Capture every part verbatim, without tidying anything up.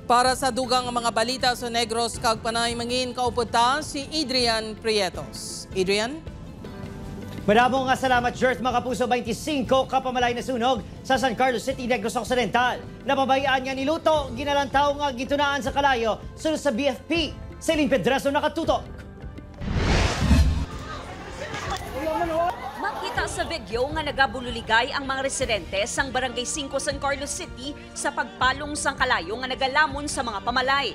Para sa dugang nga mga balita sa Negros kag Panay, mangin kaupod ta si Adrian Prietos. Adrian? Madamo nga salamat, Jert. Mga kapuso, twenty-five ka pamalay nasunog sa San Carlos City, Negros Occidental. Napabay-an nga niluto, ginalantaw nga gintunaan sa kalayo. Sunod sa B F P, Celine Pedraso nakatutok. Makita sa video nga nagabululigay ang mga residente sang Barangay Cinco, San Carlos City sa pagpalong sang kalayo nga nagalamon sa mga pamalay.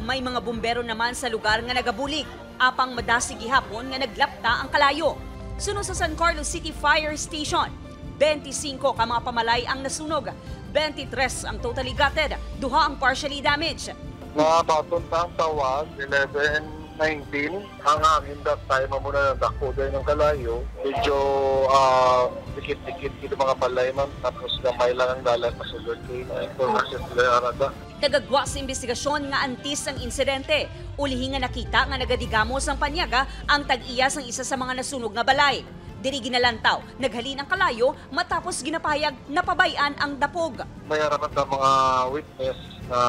May mga bumbero naman sa lugar nga nagabulig, apang madasig gihapon nga naglapta ang kalayo. Suno sa San Carlos City Fire Station, twenty-five ka mga pamalay ang nasunog, twenty-three ang totally gutted, duha ang partially damaged. Nabaton ta ang tawag, eleven nineteen. Ang hangin that time, amo na nadako din ng kalayo. Medyo ah, dikit-dikit yung mga balay man, tapos gamay lang ang dalan pasulod kay na information sila arada. Nagagwa sa investigasyon nga antes ang insidente, ulihi nga nakita nga nagadigamos ang panyaga ang tag-iya sang isa sa mga nasunog nga balay. Diri ginalantaw, naghalin ang kalayo matapos ginapahayag napabay-an ang dapog. May harapan sa mga witness na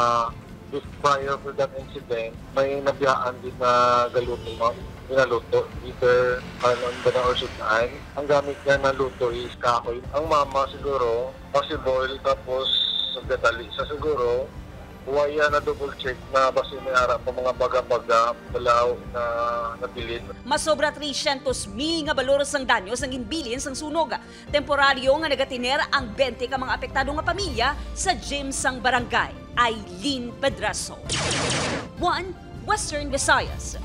prior to that incident, may nabiyaan din na galuto, ma'am. Pinaluto, either ano ba na or sudan. Ang gamit niya na luto is kahoy. Ang mama siguro, possible, tapos nagdadali sa siguro. Waya na double check na basi may ara pa mga baga-baga, balaw na nabilin. Masobra trescientos mil nga balor sang danyo sang ginbilin sang sunog. Temporaryo nga nagatiner ang twenty ka mga apektado nga pamilya sa gym sang barangay. Eileen Pedraso, One Western Visayas.